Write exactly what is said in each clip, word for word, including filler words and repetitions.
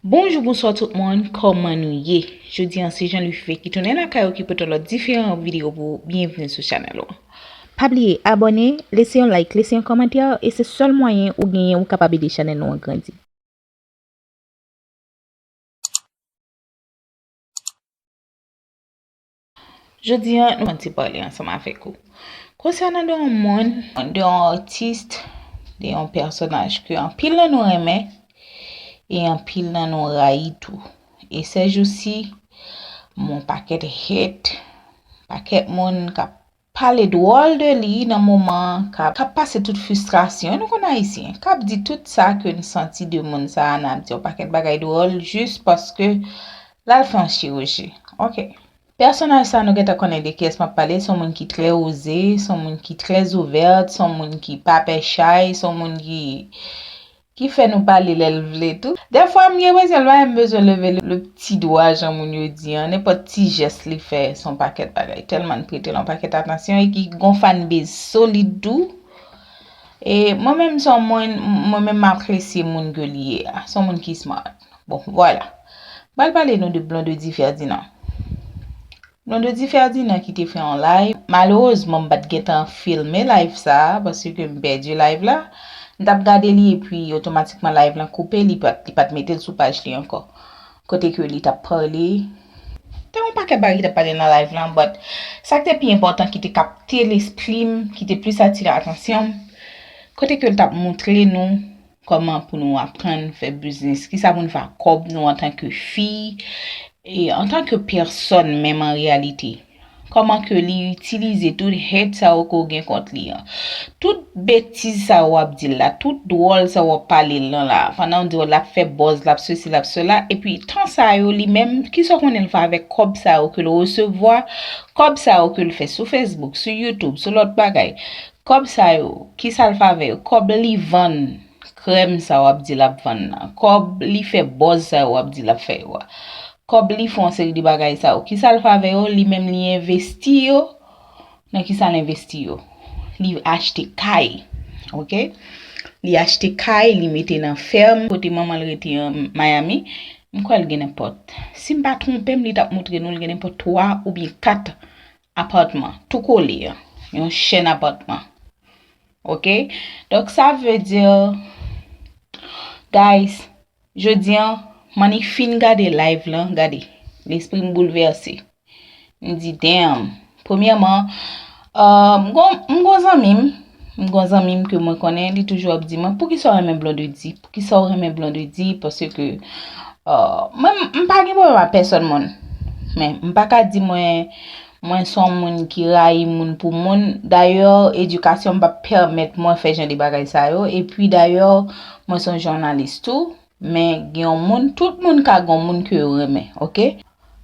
Bonjou, bonswa tout moun, kòman nou ye? Jodi an se Jean Louis Fife ki tounen lakay ou ki pote lòt diferan videyo pou ou. Byenvni sou chanèl ou. Pa bliye abòne, lese yon like, lese yon kòmantè, e se sèl mwayen ou genyen ou kapab ede chanèl nou an grandi. Jodi an, nou ann ti pale ansanm avèk ou konsènan de yon moun, de yon atis, de yon pèsonaj ke anpil nan nou renmen e anpil nan nou rayi tou. E sèjousi, m wè yon pakèt hate, pakèt moun k ap pale dwòl de li nan moman an, k ap, k ap pase tout fristrasyon. Nou konn Ayisyen, k ap di tout sa ke n santi de moun sa a, n ap di yon pakèt bagay dwòl jis paske l al fè yon chiruji. Ok. Pèsonaj sa nou gentan konnen de kiyès m ap pale, se yon moun ki trè oze, se yon moun ki trè ouvè, se yon moun ki pa pè chay, se yon moun ki, ki fè nou pale lè l vle tou. Dèfwa m gen enpresyon l pa menm bezwen leve le, le ti dwa jan moun yo di an, nenpòt ti jès li fè se yon pakèt bagay, tèlman n prete l yon pakèt atansyon e ki gon fanbase solid tou. E mwen menm se yon moun, mwen menm m apresye moun ke li ye a, se yon moun ki smart. Bon, vwala. M pral pale nou de Blondedy Ferdinand. Blondedy Ferdinand ki te fè yon live. Malerezman, m pa t gentan filme live sa a, paske m pèdi live la. M t ap gade li epi otomatikman live lan koupe, li pa t, li pa t mete l sou paj li ankò. Kote ke li t ap pale. Te yon pakèt bagay ki t ap pale nan live lan, but sa ki te pi enpòtan, ki te kapte lespri m, ki te plis atire atansyon m, kote ke l t ap montre nou kòman pou nou aprann fè biznis, kisa pou n fè ak kòb nou antanke fi, e antanke pèsòn menm an reyalite. Kòman ke li itilize tout hate sa yo ke w gen kont li an. Tout betiz sa yo w ap di l la, tout dwòl sa yo w ap pale l lan la, pandan w di w l ap fè buzz, l ap sesi, l ap sela, epi tan sa yo li menm, kisa w konnen l fè avèk kòb sa yo ke l resevwa, kòb sa yo ke l fè sou Facebook, sou YouTube, sou lòt bagay. Kòb sa yo, kisa l fè avè yo? Kòb li vann krèm sa w ap di l ap vann nan. Kòb li fè buzz sa w ap di l ap fè yo a. Kòb li fè yon seri de bagay sa yo. Kisa l fè avè yo? Li menm li envesti yo. Nan kisa l envesti yo? Li achte kay. Ok? Li achte kay, li mete nan fèm kote manman l rete an Miami. M kwè l gen nenpòt, si m pa twonpe m, li t ap montre nou l gen nenpòt twa oubyen kat apatman, tou kole an. Yon chèn apatman. Ok? Donk, sa vle di, guys, jodi an, m annik fin gade live lan, gade, lespri m boulvèse. M di, damn. Premyèman, euh, m gon, m gon zanmi m, m gon zanmi m ke mwen konnen, li toujou ap di mwen, poukisa w renmen Blondedy? Poukisa w renmen Blondedy? Paske, euh, mwen, m, m pa gen pwoblèm ak pèsòn moun. Men, m pa ka di mwen, mwen se yon moun ki rayi moun pou moun. Dayè, edikasyon m p ap pèmèt mwen fè jan de bagay sa yo. Epi, dayè, mwen se yon jounalis tou. Men, gen yon moun, tout moun ka gen yon moun ke yo renmen, ok?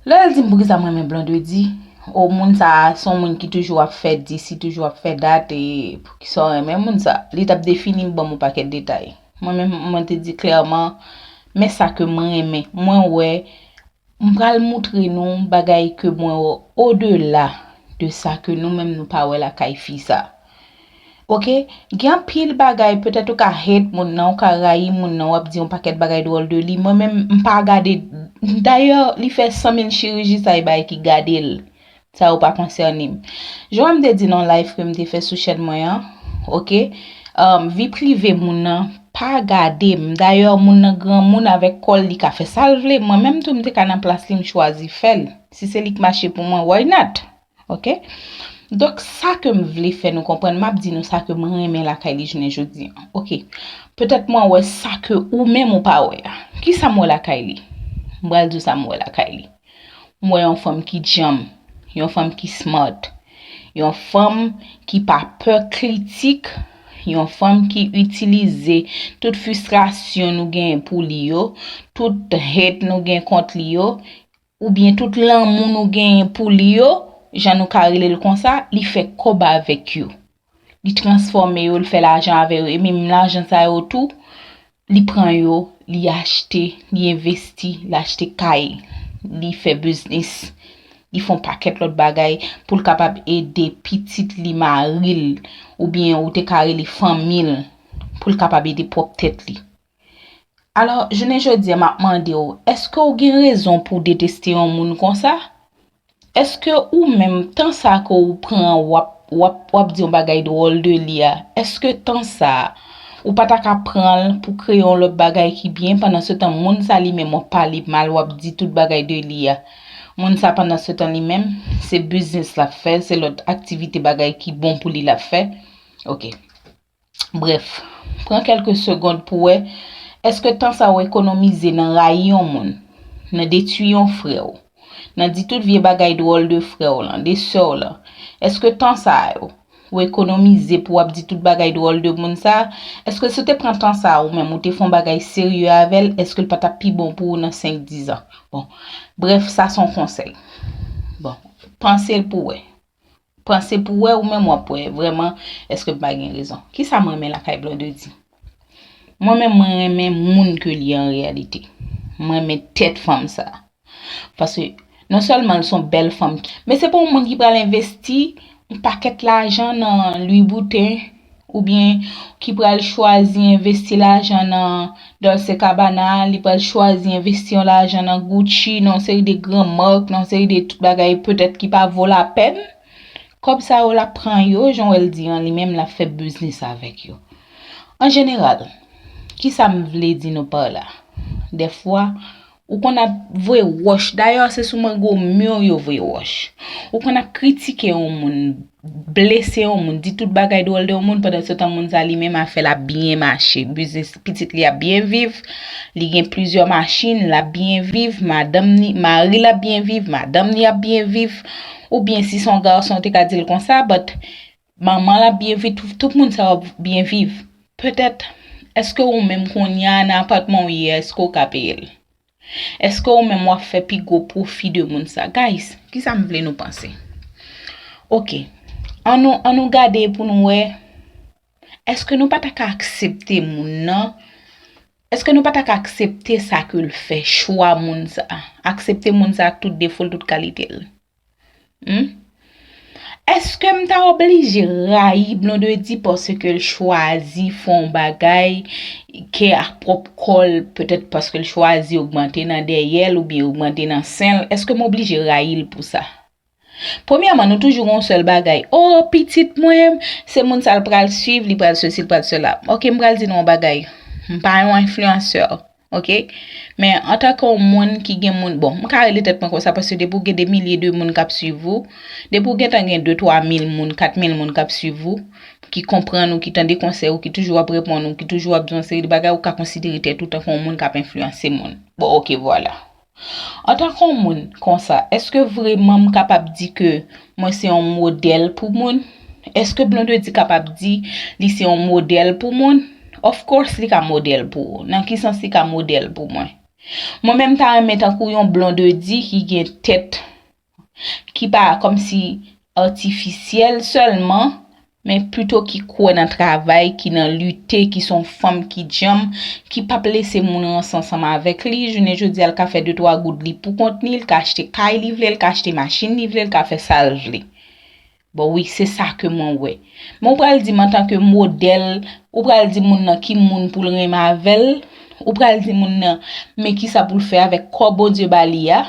Lè l di m poukisa m renmen Blondedy, o moun sa a, se yon moun ki toujou ap fè dis, li toujou ap fè dat, e poukisa w renmen moun sa? Li t ap defini m, ban m yon pakèt detay. Mwen menm, mwen te di klèman, men sa ke mwen renmen. Mwen wè, m pral moutre nou bagay ke mwen wè odela de sa ke nou menm nou pa wè lakay fi sa. Ok? Gen anpil bagay, petèt ou ka hate moun nan, ou ka rayi moun nan, w ap di yon pakèt bagay dwòl de li. Mwen menm, m pa gade, dayè, li fè san mil chiriji sa e bagay ki gade l. Sa yo pa konsène m. Jan m te di nan live ke m te fè sou chèn mwen an, ok? Um, vi prive moun nan, pa gade m. Dayè, moun nan granmoun avèk kò l, li ka fè sa l vle. Mwen menm tou, m te ka nan plas li, m chwazi fè l. Si se li k mache pou mwen, why not? Ok? Donk, sa ke m vle fè nou konprann, m ap di nou sa ke m renmen lakay li jounen jodi an. Ok? Petèt mwen wè sa ke ou menm ou pa wè a. Kisa m wè lakay li? M pral di w sa m wè lakay li. M wè yon fanm ki djanm, yon fanm ki smart, yon fanm ki pa pè kritik, yon fanm ki itilize tout fristrasyon nou genyen pou li yo, tout hate nou gen kont li yo, oubyen tout lanmou nou genyen pou li yo, jan nou ka rele l konsa, li fè kòb avèk yo. Li transfòme yo, li fè lajan avè yo, e menm lajan sa yo tou, li pran yo, li achte, li envesti, li achte kay, li fè biznis, li fè yon pakèt lòt bagay pou l kapab ede pitit li, mari l, oubyen ou te ka rele fanmi l, pou l kapab ede pwòp tèt li. Alò, jounen jodi a, m ap mande w, èske w gen rezon pou w deteste yon moun konsa? Èske ou menm, tan sa ke w pran, w ap, w ap, w ap di yon bagay dwòl de li a, èske tan sa a, ou pa ta ka pran l pou kreye yon lòt bagay ki byen, pandan se tan moun sa li menm w ap pale mal, w ap di tout bagay de li a? Moun sa pandan se tan li menm, se biznis l ap fè, se lòt aktivite bagay ki bon pou li l ap fè. Ok. Brèf, pran kèlke segond pou wè, èske tan sa w ekonomize nan rayi yon moun, nan detwi yon frè w, nan di tout vye bagay dwòl de frè w lan, de sè w lan, èske tan sa yo, ou ekonomize pou w ap di tout bagay dwòl de moun sa, èske si w te pran tan sa ou menm ou te fè yon bagay serye avè l, èske l pa t ap pi bon pou ou nan senk, diz an? Bon, brèf, sa se yon konsèy. Bon, panse l pou wè. Panse pou wè, ou menm w ap wè vrèman èske m pa gen rezon. Kisa m renmen lakay Blondedy? Mwen menm, mwen renmen moun ke li ye an reyalite. Mwen renmen tèt fanm sa. Paske non sèlman l se yon bèl fanm, men se pa yon moun ki pral envesti yon pakèt lajan nan Louis Vuitton, oubyen ki pral chwazi envesti lajan nan Dolce Gabbana, li pral chwazi envesti yon lajan nan Gucci, nan yon seri de gran mak, nan yon seri de tout bagay petèt ki pa vo lapèn. Kòb sa yo, l ap pran yo, jan w wè l di an, li menm l ap fè biznis avèk yo. An jeneral, kisa m vle di nou pa la? Dèfwa, ou konn ap voye wòch. Dayè, se sou mango mi yo voye wòch. Ou konn ap kritike yon moun, blese yon moun, di tout bagay dwòl de yon moun, pandan se tan moun sa li menm afè l ap byen mache, biznis pitit li ap byen viv, li gen plizyè machin, l ap byen viv, madanm ni, mari l ap byen viv, madanm ni ap byen viv, oubyen si se yon gason, te ka di l konsa, but manman l ap byen viv, tout, tout moun sa yo ap byen viv. Petèt, èske ou menm kounye a nan apatman w ye a, èske w ka peye l? Èske ou menm w ap fè pi gwo pwofi de moun sa? Guys, kisa m vle nou panse? Ok, ann nou, ann nou gade pou nou wè, èske nou pa ta ka aksepte moun nan? Èske nou pa ta ka aksepte sa ke l fè, chwa moun sa? Aksepte moun sa ak tout defo l, tout kalite l. Hmm? Èske m ta oblije rayi Blondedy paske l chwazi fè yon bagay ke ak pwòp kò l, petèt paske l chwazi ogmante nan dèyè l oubyen ogmante nan sen l? Èske m oblije rayi l pou sa? Premyèman, nou toujou gen yon sèl bagay. O, pitit mwen, se moun sa l pral swiv, li pral sesi, li pral sela. Ok, m pral di nou yon bagay. M pa yon enfliyansè. Ok? Men antanke yon moun ki gen moun, bon, m ka rele tèt mwen konsa paske depi w gen de milye de moun k ap swiv ou, depi w gentan gen de, twa mil moun, kat mil moun k ap swiv ou, ki konprann ou, ki tande konsèy ou, ki toujou ap reponn ou, ki toujou ap di yon seri de bagay, ou ka konsidere tèt ou tankou yon moun k ap enfliyanse moun. Bon, ok, vwala. Antanke yon moun konsa, èske vrèman m kapab di ke mwen se yon modèl pou moun? Èske Blondedy kapab di li se yon modèl pou moun? Of course, li ka modèl pou ou. Nan ki sans li ka modèl pou mwen? Mwen menm ta renmen tankou yon Blondedy ki gen tèt ki pa kòmsi atifisyèl sèlman, men pito ki kwè nan travay, ki nan lite, ki se yon fanm ki djanm, ki p ap lese moun ranse ansanm avèk li. Jounen jodi a, l ka fè de twa goud li pou kont li, l ka achte kay li vle, l ka achte machin li vle, l ka fè sa l vle. Bon, wi, se sa ke mwen wè. Men ou pral di m antanke modèl, ou pral di moun nan ki moun pou l renmen avè l, ou pral di moun nan men kisa pou l fè avèk kòb Bondye ba li a.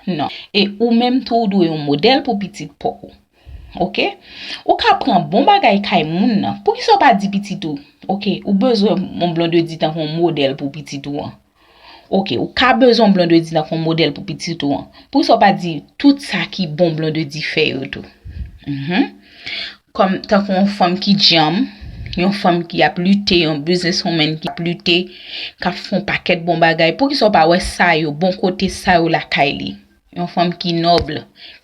Non. E ou menm tou, ou dwe yon modèl pou pitit pa w. Ok? Ou ka pran bon bagay kay moun nan. Poukisa w pa di pitit ou, ok, ou bezwen yon Blondedy tankou yon modèl pou pitit ou an? Ok, ou ka bezwen yon Blondedy tankou yon modèl pou pitit ou an. Poukisa w pa di tout sa ki bon Blondedy fè yo tou? Mhm. Kòm, tankou yon fanm ki djanm, yon fanm ki ap lite, yon businesswoman ki ap lite, k ap fè yon pakèt bon bagay. Poukisa w pa wè sa yo, bon kote sa yo lakay li? Yon fanm ki nòb,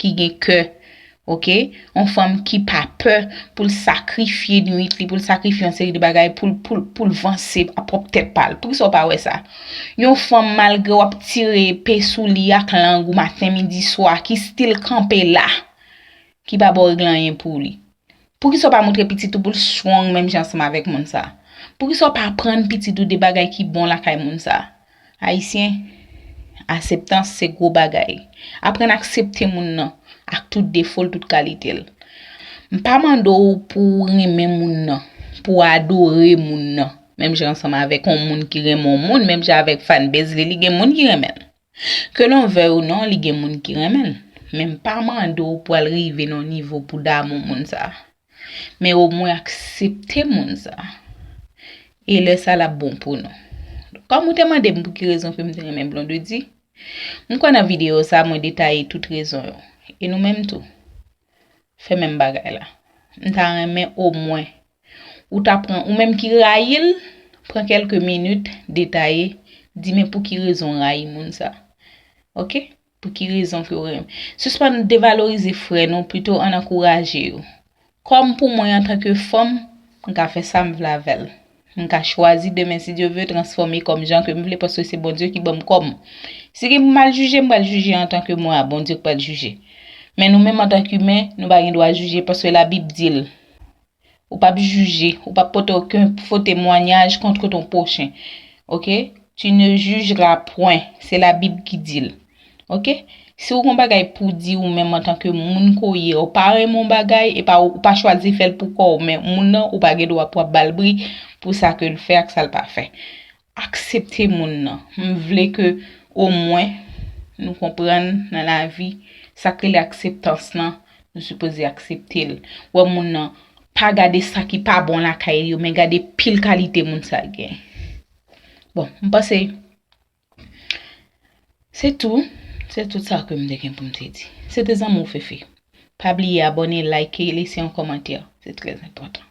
ki gen kè, ok? Yon fanm ki pa pè pou l sakrifye nwit li, pou l sakrifye yon seri de bagay, pou l, pou l, pou l vanse a pwòp tèt pa l. Poukisa w pa wè sa? Yon fanm, malgre w ap tire pe sou li ak lang ou maten, midi, swa, ki still kanpe la, ki pa ba w regle anyen pou li. Poukisa w pa montre pitit ou pou l strong menm jan ansanm avèk moun sa? Poukisa w pa aprann pitit ou de bagay ki bon lakay moun sa? Ayisyen, akseptans se gwo bagay. Aprann aksepte moun nan ak tout defo l, tout kalite l. M pa mande w pou w renmen moun nan, pou w adore moun nan. Menm jan ansanm avèk yon moun ki renmen yon moun, menm jan avèk fanbase li, li gen moun ki renmen l. Ke l vle ou non, li gen moun ki renmen l. Men m pa mande w pou al rive nan yon nivo pou damou moun sa. Men omwen aksepte moun sa. E lè sa l ap bon pou nou. Kòm ou te mande m pou ki rezon ke m te renmen Blondedy, m kwè nan videyo sa mwen detaye tout rezon yo. E nou menm tou. Fè menm bagay la. M ta renmen omwen ou ta pran, ou menm ki rayi l, pran kèlke minit, detaye, di men pou ki rezon w rayi moun sa. Oke? Pou ki rezon ke w renmen. Sispann devalorize frè nou, pito ann ankouraje yo. Kòm pou mwen antanke fanm, m ka fè sa m vle avè l. M ka chwazi demen, si Dye vle, transfòme kòm jan ke m vle, paske se Bondye ki ban m kòm. Si gen pou m al jije, m pral jije antanke mwen, a Bondye k pral jije. Men nou menm antanke imen, nou pa gen dwa jije, paske Labib di l. Ou p ap jije, ou p ap pote okenn fo temwanyaj contre ton prochain. Oke? Tu ne jugeras point. Se Labib ki di l. Oke? Si w gen yon bagay pou di ou menm antanke moun ke w ye, ou pa renmen yon bagay, e pa ou pa chwazi fè l pou kò w, men moun nan, ou pa gen dwa pou ap ba l bri pou sa ke l fè ak sa l pa fè. Aksepte moun nan. M vle ke omwen nou konprann nan lavi, sa k rele akseptans lan, nou sipoze aksepte l. Wè moun nan, pa gade sa ki pa bon lakay yo, men gade pil kalite moun sa gen. Bon, m panse se tou, se tout sa ke m te gen pou m te di. Se te zanmi w Fefe. Pa bliye abòne, like, lese yon kòmantè. Se trè enpòtan.